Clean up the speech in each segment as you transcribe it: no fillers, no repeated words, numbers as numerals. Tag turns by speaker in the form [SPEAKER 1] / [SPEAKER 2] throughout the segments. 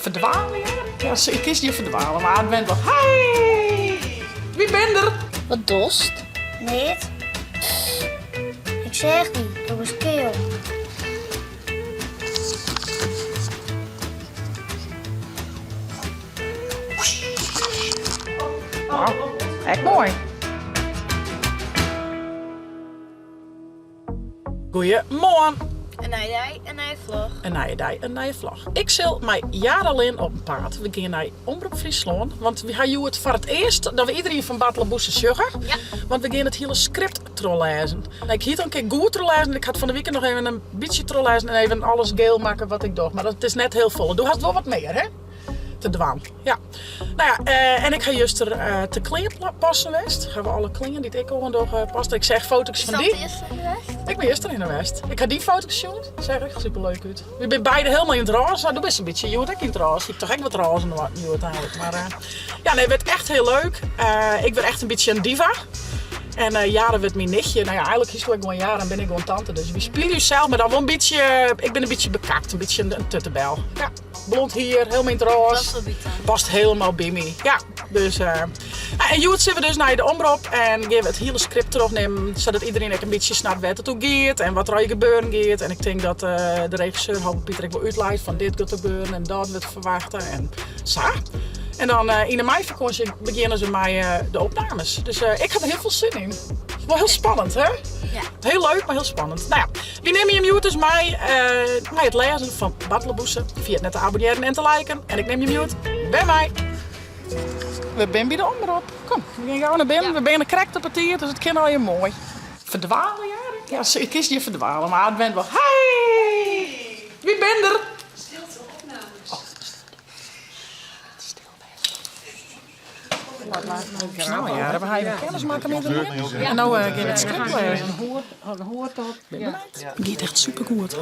[SPEAKER 1] Ferdwale, ja? Ja, ik kin je ferdwale, mar it went wol. Hey! Wy binne der!
[SPEAKER 2] Wat dochst?
[SPEAKER 3] Neat. Ik seach dy, do bist keal.
[SPEAKER 1] Wauw, ek moai. Goeiemoarn.
[SPEAKER 2] In nije dei, in nije vlog.
[SPEAKER 1] In nije dei, in nije vlog. Ik sil mei Yara Lin op 'en paad. We gean nei Omrop Fryslân, want we ha hjoed foar it earst dat we iderien fan Bartele Bûse sjogge.
[SPEAKER 2] Ja.
[SPEAKER 1] Want we gean it hiele skript trochlêzen. Ik hie it al in kear goed trochlêzen en ik ha it fan de wike noch even in bytsje trochlêzen en even alles geel makke wat ik doch. Mar dat is net hiel folle. Do hast wol wat mear, hè? Te dwaan. Ja. Nou ja, eh, en ik ha juster eh, te klean passen west. Ha we alle klean dy't ik oandoch eh, past. Ik seach foto's fan dy. Ik bin juster hinne west. Ik ha dyn foto's sjoen. Seach echt super leuk út. We binne beide helemaal yn it rôze. Do bist in bytsje hjoed ek yn it rôze. Ik toch ek wat rôze hjoed eigentlik. Mar eh, ja, nee, wurdt echt hiel leuk. Eh, ik wurd echt in bytsje in diva. En uh, Jara wurdt myn nichtje. Nou ja, eigentlik is ik gewoan Jara en bin ik gewoan tante. Dus we spylje ússels, mar dan wol in bytsje. Ik bin in bytsje bekakt, in bytsje in tuttebel. Ja. Blond hier, helemaal yn it rôze. Past helemaal by my. Ja, dus. Uh, en hjoed sille we dus nei de omrop en gean we it hiele skript trochnimmen, sadat iderien ek in bytsje snapt wêr't it oer giet en wat der allegear gebeuren giet. En ik tink dat uh, de regisseur Halbe Pieter ek wol útleit fan dit giet gebeuren en dat wurdt ferwachte en sa. En dan uh, yn de meifakânsje begjinne se mei uh, de opnames. Dus uh, ik ha der hiel folle sin yn. Wol hiel spannend, hè?
[SPEAKER 2] Ja.
[SPEAKER 1] Hiel leuk, mar hiel spannend. Nou ja, wy nimme jim hjoed dus mei nei it lêzen fan Bartele Bûse. Ferjit net te abonnearjen en te liken. En ik nim jim hjoed wer mei. We binne by de omrop. Kom, we gean gau nei binnen. We binne krekt op 'e tiid, dus it kin allegear moai. Ferdwale, Jara? Ja, ik kin hjir ferdwale, mar it went wol. Hey! Wy binne der!
[SPEAKER 4] Stilte, opnames.
[SPEAKER 1] Oh. Nou ja, we ha even kennis makke met inoar. En no gean we it skript lêzen. Bin benijd. Giet echt supergoed.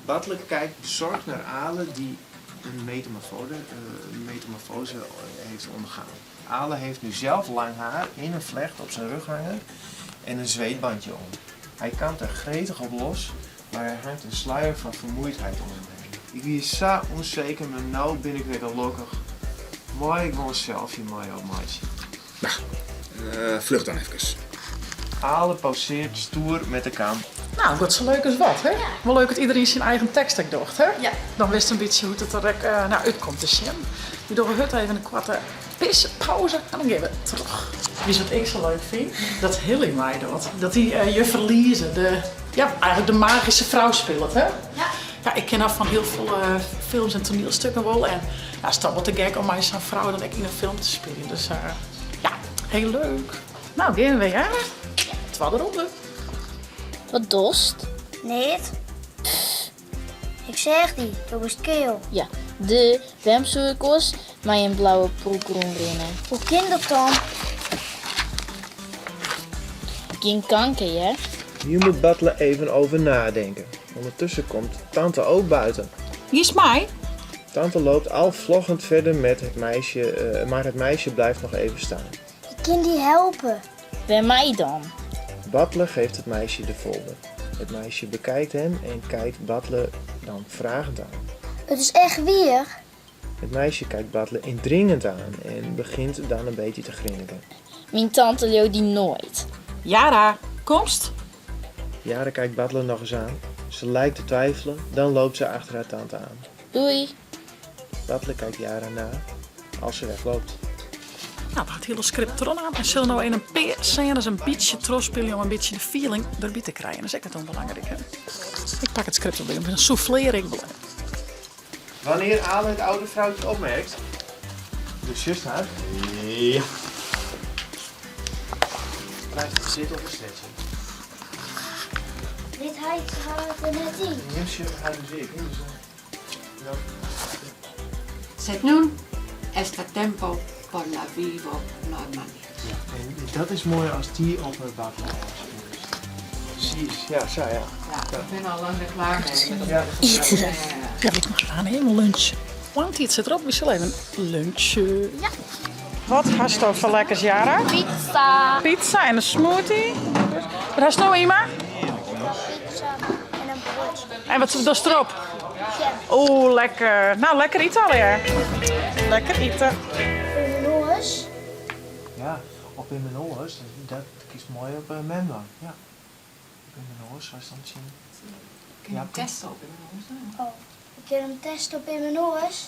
[SPEAKER 5] Bartele kijkt bezorgd naar Ale die een metamorfose, metamorfose heeft ondergaan. Ale heeft nu zelf lang haar in een vlecht op zijn rug hangen en een zweetbandje om. Hij kampt er gretig op los, mar er hangt in sluier fan fermuoidheid om him hinne. Ik wie sa ûnseker, mar no bin ik wer gelokkich. Mei ik wol in selfie mei jo meitsje?
[SPEAKER 6] Nou, fluch dan efkes.
[SPEAKER 5] Ale poseert stoer met de kam.
[SPEAKER 1] Nou, dat sa leuk as wat, hè? Wol leuk dat iderien syn eigen tekst ek docht, hè?
[SPEAKER 2] Ja.
[SPEAKER 1] Dan witst in bytsje hoe't it der ek nou, útkomt te sjen. We dogge hurd even in koarte pispauze en dan gean we troch. Witst wat ik sa leuk fyn? Dat Hilly meidocht. Dat dy juffer Lize, de, ja, eigentlik de magyske frou spilet, hè?
[SPEAKER 2] Ja.
[SPEAKER 1] Ja, ik ken har fan hiel folle films en toanielstikken wol en ja, it is toch wol te gek om mei sa'n frou dan ek yn in film te spyljen. Dus ja, hiel leuk. Nou, gean we wer. Twadde ronde.
[SPEAKER 2] Wat dochst?
[SPEAKER 3] Neat. Ik seach dy, do bist keal.
[SPEAKER 2] Ja, de, wêrom soe ik oars mei in blauwe prûk rûnrinne?
[SPEAKER 3] Hoe kin dat dan?
[SPEAKER 2] Gjin kanker, hear.
[SPEAKER 5] Hier moet Bartele even over nadenken. Ondertussen komt tante ook buiten.
[SPEAKER 1] Giest mei?
[SPEAKER 5] Tante loopt al vloggend verder met het meisje, eh, maar het meisje blijft nog even staan.
[SPEAKER 3] Ik kin dy helpe.
[SPEAKER 2] Wêrmei dan?
[SPEAKER 5] Bartele geeft het meisje de folder. Het meisje bekijkt hem en kijkt Bartele dan vragend aan.
[SPEAKER 3] It is echt wier.
[SPEAKER 5] Het meisje kijkt Bartele indringend aan en begint dan een beetje te grinniken.
[SPEAKER 2] Myn tante leaut dy noait.
[SPEAKER 1] Yara, komst?
[SPEAKER 5] Yara kijkt Bartele nog eens aan. Ze lijkt te twijfelen, dan loopt ze achter haar tante aan.
[SPEAKER 2] Doei.
[SPEAKER 5] Bartele kijkt Yara na als ze wegloopt.
[SPEAKER 1] Nou, we ha it hiele skript trochnaam en sille no yn in pear sênes in bytsje trochspylje om in bytsje de feeling derby te krijen. Dat is ek net ûnbelangryk, hè? Ik pak it skript derby, dan soufflear ik wol even.
[SPEAKER 5] Wanneer Ale het oude vrouwtje opmerkt. Do sjochst har? Ja. Blijft zitten op een stretcher.
[SPEAKER 3] Lit heit har der net yn.
[SPEAKER 5] Jim sjogge har dus ek, hè? Dus, ja.
[SPEAKER 4] Sed nun est a tempo por la vivo normaliter.
[SPEAKER 5] Ja, en dat is moai as dy op 'e Bartele ôfspylest. Precies, ja, sa ja.
[SPEAKER 4] Ja, ik bin al lang der klaar mei. Met dat
[SPEAKER 5] Ja.
[SPEAKER 2] Ite.
[SPEAKER 1] Ja, ik mag aan helemaal lunch. Want tiid sit derop, we sille even lunchen.
[SPEAKER 2] Ja.
[SPEAKER 1] Wat hasto foar lekkers, Yara?
[SPEAKER 2] Pizza.
[SPEAKER 1] Pizza en in smoothie. Wat hasto, Ima?
[SPEAKER 3] Pizza. En brood.
[SPEAKER 1] En wat dochst derop? Oeh, lekker. Nou, lekker ite allegear. Lekker ite.
[SPEAKER 3] In mijn oors.
[SPEAKER 5] Ja, op in mijn oors, dat kiest mooi op mem dan. Ja. Op in mijn oors, was dan zien.
[SPEAKER 4] Kun je hem testen op in mijn oors?
[SPEAKER 3] Oh, ik kan hem testen op in mijn oors.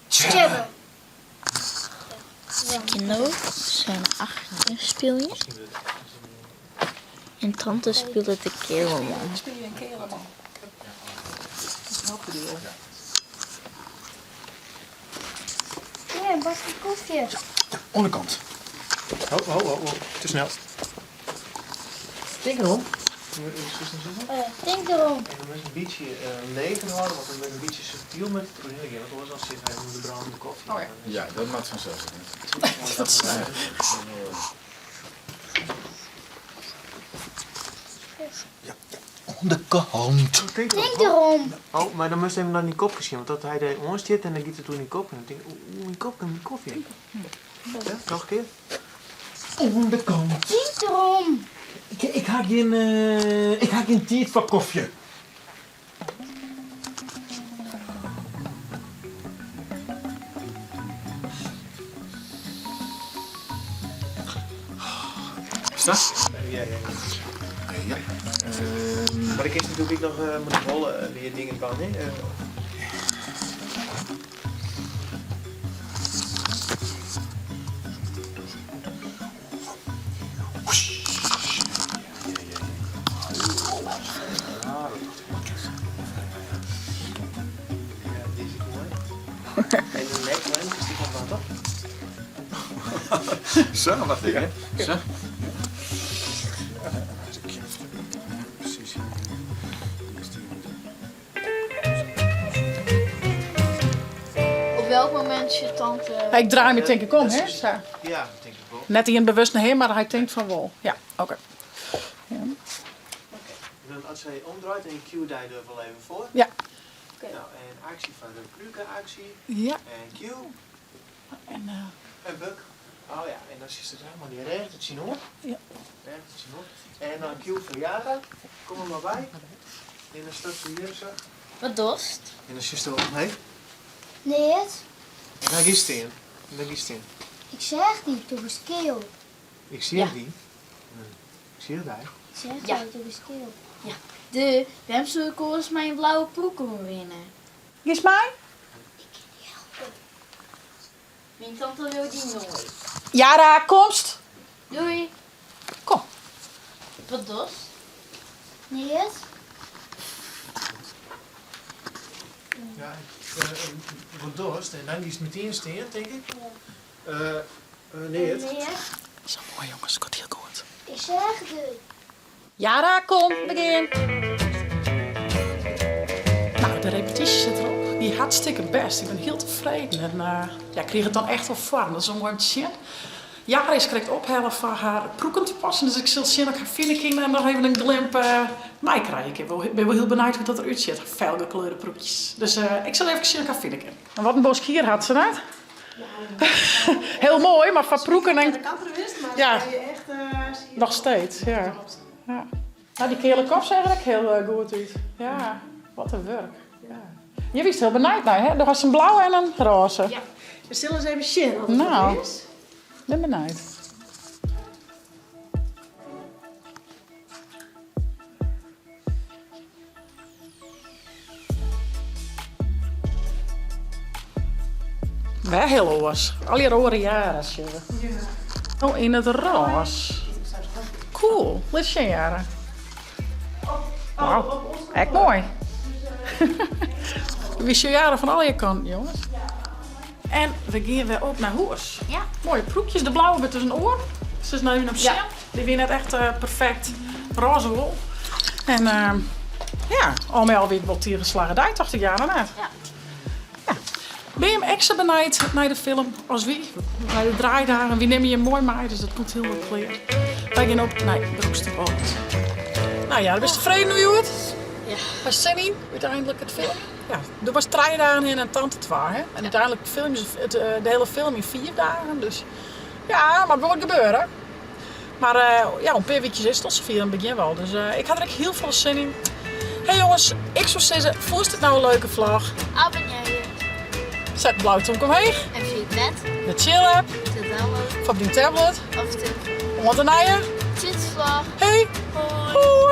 [SPEAKER 3] Tjibbe.
[SPEAKER 2] Kino zijn achter speel je. En tante speelde de keelman.
[SPEAKER 1] Speel je een kerelman? Dat is wel bedoel.
[SPEAKER 3] Ja, een bakje koffie.
[SPEAKER 6] Onderkant.
[SPEAKER 5] Ho, ho, ho, ho. Te snel. Denk erom.
[SPEAKER 3] Oh ja, denk erom.
[SPEAKER 5] En dan is een beetje leeg houden, want dan ben een beetje subtiel met het doorheen gaan. Want anders dan zit hij onder de brandende koffie.
[SPEAKER 1] Oh ja.
[SPEAKER 6] Ja, dat maakt vanzelf niet.
[SPEAKER 5] Dat is
[SPEAKER 6] Onderkant.
[SPEAKER 5] Denk
[SPEAKER 3] Denk erom.
[SPEAKER 5] Oh, maar dan moest even naar die kop zien, want dat hij de oor zit en dan giet het toen in die kop. En dan denk ik, oeh, mijn kop en mijn koffie. Ja, nog een keer.
[SPEAKER 6] Onderkant.
[SPEAKER 3] Denk erom.
[SPEAKER 6] Ik ha geen, ik ha geen tijd voor koffie. Is dat?
[SPEAKER 5] Ja, ja, ja.
[SPEAKER 6] Ja.
[SPEAKER 5] Maar ik is natuurlijk ook nog met de bollen weer dingen van, hè? Ja, die is mooi. En de neckline, is die van wat, toch?
[SPEAKER 6] Zo, wacht even. Zo. Precies.
[SPEAKER 2] Op welk moment zit tante...
[SPEAKER 1] Ik draai me denk ik om, hè? Zo.
[SPEAKER 5] Ja, dat denk ik wel.
[SPEAKER 1] Net in bewust naar hem, maar hij denkt van wol. Ja, oké. Ja.
[SPEAKER 5] Dan als hij omdraait en je cue daar er wel even voor.
[SPEAKER 1] Ja.
[SPEAKER 5] Nou, en actie van de krukenactie.
[SPEAKER 1] Ja.
[SPEAKER 5] En cue.
[SPEAKER 1] En,
[SPEAKER 5] En buk. Oh ja, en dan is het helemaal niet recht, het zien hoor.
[SPEAKER 1] Ja.
[SPEAKER 5] Recht, het zien hoor. En dan cue voor Yara. Kom er maar bij. En dan staat ze hier zo.
[SPEAKER 2] Wat dorst?
[SPEAKER 5] En dan zit ze er omheen.
[SPEAKER 3] Nee, het.
[SPEAKER 5] En dan kiest hij in. En dan kiest hij in.
[SPEAKER 3] Ik zeg die, toen is keel.
[SPEAKER 5] Ik zie
[SPEAKER 2] Ja.
[SPEAKER 5] die. Ik zie het daar.
[SPEAKER 3] Ik zeg
[SPEAKER 2] Ja.
[SPEAKER 3] die, toen is keel.
[SPEAKER 2] De, waarom zou ik eens mijn blauwe broek omwinnen?
[SPEAKER 1] Kies mij?
[SPEAKER 2] Mijn tante wil die nooit.
[SPEAKER 1] Jara, komst.
[SPEAKER 2] Doei.
[SPEAKER 1] Kom.
[SPEAKER 2] Wat dorst?
[SPEAKER 3] Nee, het.
[SPEAKER 5] Ja, wat dorst. En dan kiest meteen steen, denk ik. Nee, het.
[SPEAKER 3] Nee, het.
[SPEAKER 1] Zo mooi jongens, ik had heel goed.
[SPEAKER 3] Ik zeg de.
[SPEAKER 1] Jara, kom, begin. Nou, de repetitie zit erop. Die hartstikke best. Ik ben heel tevreden. En ja, ik kreeg het dan echt wel warm. Dat is wel mooi om te zien. Jara is correct ophellen van haar broeken te passen. Dus ik zal zien dat ik haar vinden en nog even een glimp mij krijgen. Ik ben wel heel benieuwd hoe dat eruit ziet. Felgekleurde broekjes. Dus ik zal even zien dat ik haar vinden. En wat een bosk hier had ze net. Heel mooi, maar van broeken en...
[SPEAKER 7] De kant er is, maar
[SPEAKER 1] Ja.
[SPEAKER 7] ja. je echt, zie je
[SPEAKER 1] Nog steeds, ja. Ja. Nou, die kele kop zag er ook heel goed uit. Ja, wat een werk. Ja. Je wist heel benieuwd naar, hè? Er was een blauwe en een roze.
[SPEAKER 7] Ja. We zullen eens even zien wat het
[SPEAKER 1] Nou.
[SPEAKER 7] is.
[SPEAKER 1] Ben benieuwd. Wel heel oors. Al die rode jaren, zullen. Oh, in het roze. Cool. Laat zien, jaren. Wauw. Echt mooi. Wie is je jaren van al je kanten, jongens? En we gaan weer op naar Hoers.
[SPEAKER 2] Ja.
[SPEAKER 1] Mooie proekjes. De blauwe met dus een oor. Ze is nu op
[SPEAKER 2] Ja.
[SPEAKER 1] zin. Die weer net echt perfect roze wol. En ja, al met al weer wat hier geslagen daar, dacht ik jaren net.
[SPEAKER 2] Ja.
[SPEAKER 1] Ja. Ben je hem extra benieuwd naar de film als wie? Bij de draaidagen, wie neem je mooi mee, dus dat komt heel goed clear. Wij gaan op naar Broeksterwâld. Nou ja, ben je tevreden hoe je het?
[SPEAKER 2] Ja.
[SPEAKER 1] Was zin in, uiteindelijk het film? Ja, er was 3 dagen in en tante 2, hè? En uiteindelijk filmen ze de hele film in 4 dagen, dus ja, maar het wordt gebeuren. Maar ja, een paar weekjes is het al zover in het begin wel. Dus ik had er echt heel veel zin in. Hey jonges, ik soe sizze, fûnst it no in leuke vlog?
[SPEAKER 2] Abonnear je.
[SPEAKER 1] Set it blauwe tomke omheech.
[SPEAKER 2] En ferjit net.
[SPEAKER 1] De Chill app.
[SPEAKER 2] Te downloaden.
[SPEAKER 1] Foar op dyn tablet.
[SPEAKER 2] Of telefoan.
[SPEAKER 1] Oant de nije.
[SPEAKER 2] Tsjitsvlog.
[SPEAKER 1] Hey.
[SPEAKER 2] Hoi.
[SPEAKER 1] Hoi.